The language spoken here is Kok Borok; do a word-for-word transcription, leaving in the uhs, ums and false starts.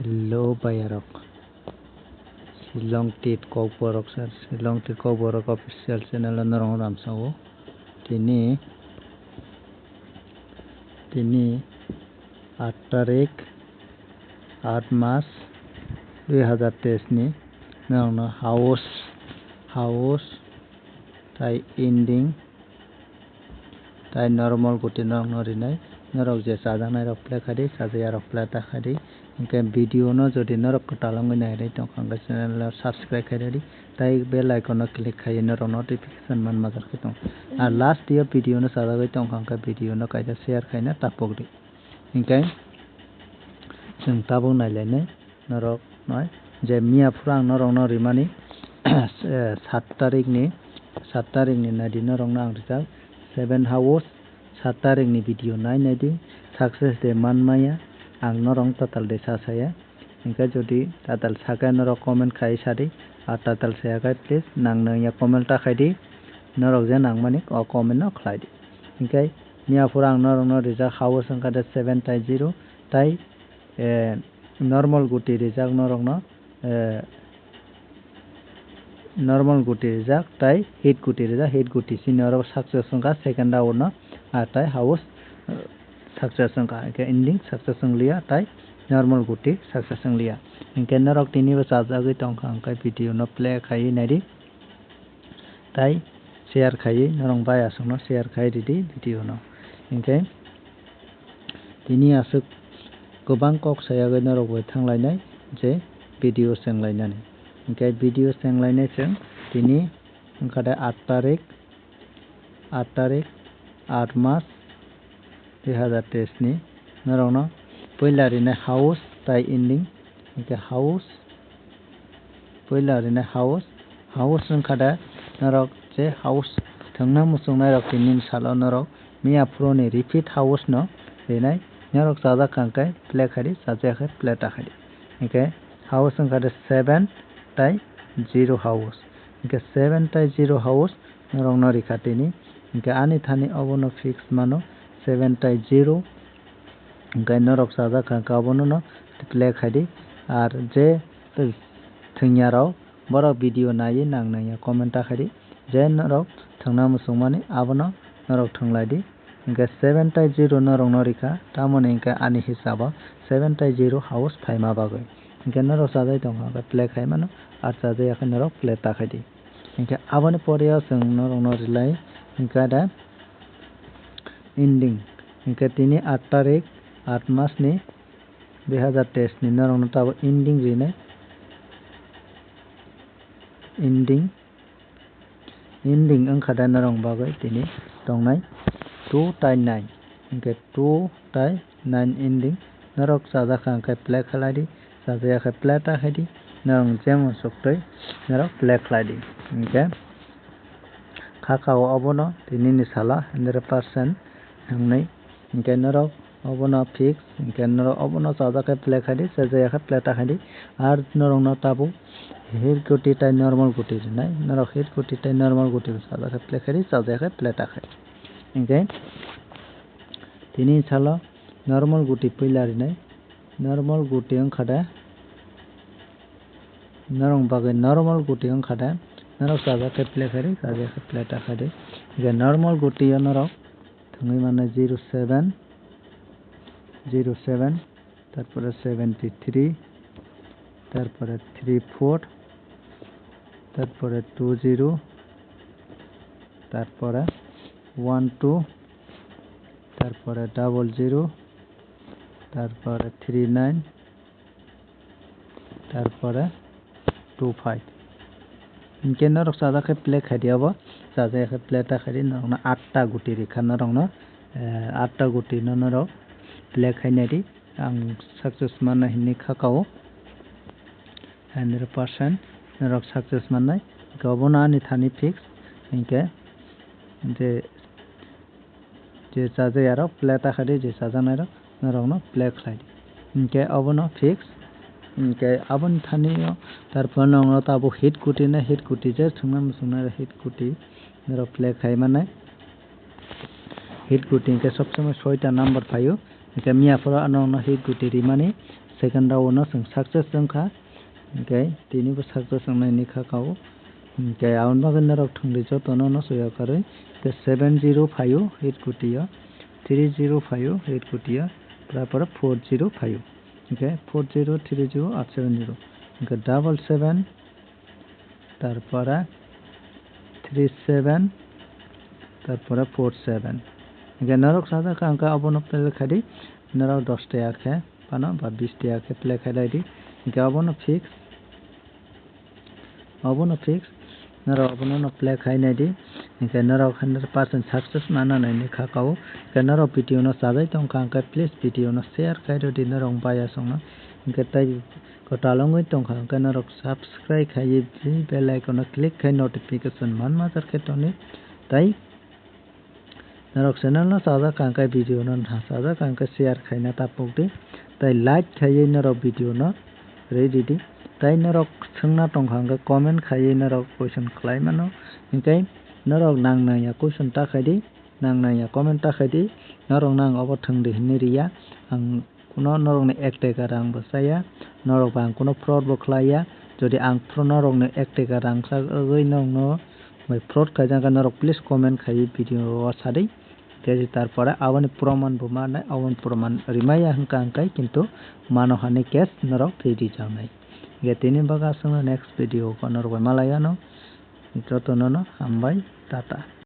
Hello bayarok, Shillong Tit Kokborok sir, Shillong Tit Kokborok official channel o norok ramsao. Tini, tini aat tarik, aat mas, dui hazar teis ni norokno house, house tai ending tai normal guti norokno rinai. Norok je chajaknairok play khai di, chajakya rok play ta khai di. Hinkhe video no jodi norok kwtal wngwi nai ri tongkha, hinkhe channel no subscribe khai di, tai bell icon no click khai norok notification man majak khai tong. Ar last yo video no chajagwi tongkha, hinkhe video no kaisa share khaina tapok di. Hinkhe chwng tabuk nailainai norok noi je miya phuru ang norokno rimani, eh, saat tarik ni, saat tarik ni naidi norokno ang rijak seven house, saat tarik ni video nai naidi, success de man maya, ang norok tatal de sa saya. Hinkhe jodi tatal sakhe norok comment khai sadi, ar tatal saya khe please nang nang ya comment ta khai di, norok je nangmani o comment no khlai di. Hinkhe miya phuru ang norokno rijak house wngkha de seven tai zero, tai, eh, normal guti rijak norokno, eh, normal guti rijak tai hit guti rijak, hit guti sini oro success wngkha second round no, ah, tai house, eh, success wngkha, hinkhe ending success wngliya tai normal guti success wngliya. Hinkhe norok tini bo chajagwi tongkha, hinkhe video no play khaiwi naidi. Tai share khaiwi norok bai aswkno share khai ridi video no. Hinkhe tini aswk kwbang kok sayagwi norok bai thanglainai je video chenglainani. Hinkhe video chenglainai chwng tini wngkha de aat tarik, aat tarik, aat mas, dui hazar teis ni norokno puila rinai house tai ending, hinkhe house, puila rinai house, house wngkha da norok je house thwngna muchungnairok tini salo norok miya phuruni repeat house no rinai, norok chajak kha hinkhe play khai di, chajakya khe play ta khai di. Hinkhe house wngkha de seven tai zero house, hinkhe seven tai zero house norokno rikha tini. Hinkhe ani thani obono fix mano seven tai zero. Hinkhe norok chajak kha, hinkhe obono no play khai di. Ar je thwngya rok borok video naiwi nang nangya comment ta khai di. Je norok thwngna muchungmani abono norok thwnglai di. Hinkhe seven tai zero norokno rikha, tamoni hinkhe ani hisabo seven tai zero house phaima bagwi. Hinkhe norok chajai tongkha, hinkhe play khai mano, ar chajakya khe norok play ta khai di. Hinkhe aboni pore o chwng norokno rilai hinkhe da ending. Hinkhe tini aat tarik, aat mas ni dui hazar teis ni norokno tabuk ending rinai. Ending, ending wngkha da norok bagwi tini tongnai two tai nine. Hinkhe two tai nine ending. Norok chajak kha hinkhe play khlai di, chajakya khe play ta khai di, norok jemon suktwi norok play khlai di. Hinkhe kha ka o obono tinini salo hundred percent hinwi hinkhe norok obono fix, hinkhe norok obono chajak khe play khai di, chajakya khe play ta khai di. Ar norokno tabuk hit guti tai normal guti rinai, norok hit guti tai normal guti chajak khe play khai di, chajakya khe play ta khai di. Hinkhe tini salo normal guti puila rinai, normal guti wngkha de, norok bagwi normal guti wngkha de, norok chajak khe play khai di, chajakya khe play ta khai di. Je normal guti o norok thwngwi mano zero seven, zero seven, tarpore seventy three, tarpore three four, tarpore two zero, tarpore one two, tarpore double zero, tarpore three nine, tarpore two five. Hinkhe norok chajak khe play khai di abo, chajakya khe play ta khai di, norokno atta guti rikha norokno, eh, atta guti no norok play khai nai di, ang success manna hinwi kha kao hundred percent norok success mannai, hinkhe obono ani thani fix, hinkhe je je chajakya rok play ta khai di, je chajaknai rok norokno play khlai di. Hinkhe obono fix. Hinkhe aboni thani o tarpore norokno tabuk hit guti na hit guti je thwngna muchungnai rok hit guti norok play khai mannai. Hit guti hinkhe sob somoi soita number phaio. Hinkhe miya phuru norokno hit guti rimani Second round no chwng success wngkha, hwnkhe tinibo success wngnai ni kha kao. Hwnkhe aboni bagwi norok thwngdi jotono no soya karwi, hwnkhe seven zero phaio eight kutio, three zero phaio eight kutio, tarpore four zero phaio, hwnkhe four zero three zero eight seven zero, hwnkhe double seven, tarpore three seven, tarpore four seven. Hwnkhe norok sajak kha, hwnkhe abono play khaidi, norok dos taka khe phano ba bis taka khe play khai laidi. Hwnkhe abono fix, abono fix, norok abono no play khai naidi. Hwnkhe norok hundred percent success mana nai ni kha kao. Hwnkhe norok video no sajak tong kha, hwnkhe please video no share khai rwdi norok baya songno. Hwnkhe tei kwtal wngwi tong kha, hwnkhe norok subscribe khaiwi bell icon no click khai notification manma jar khe tongdi. Tei norok channel no sajak kha, hwnkhe video no sajak kha, hwnkhe share khaina ta pokdi. Tei like khaiwi norok video no rwi ridi. Tei norok swngna tong kha, hwnkhe comment khaiwi norok question khlai mano. Hwnkhe norok nang nang ya question ta khaidi, nang nang ya comment ta khaidi. Norok no ang obo thwngdi hinwi riya. Ang kuno norokni ek taka rang bo chaya, norok bai ang kuno fraud bo khlaiya. Jodi ang phro-, norokni ek taka rang chagwi norokno bai fraud khaijak khe norok please comment khaiwi video o sadi. Khe tarpore aboni proman bo manai, aboni proman rimaya hwnkha hwnkhe kintu mano hani case norok phi rijaknai. Hwnkhe tini bagwi aswkno next video o norok bai malaiano. Jotono no hambai, tata.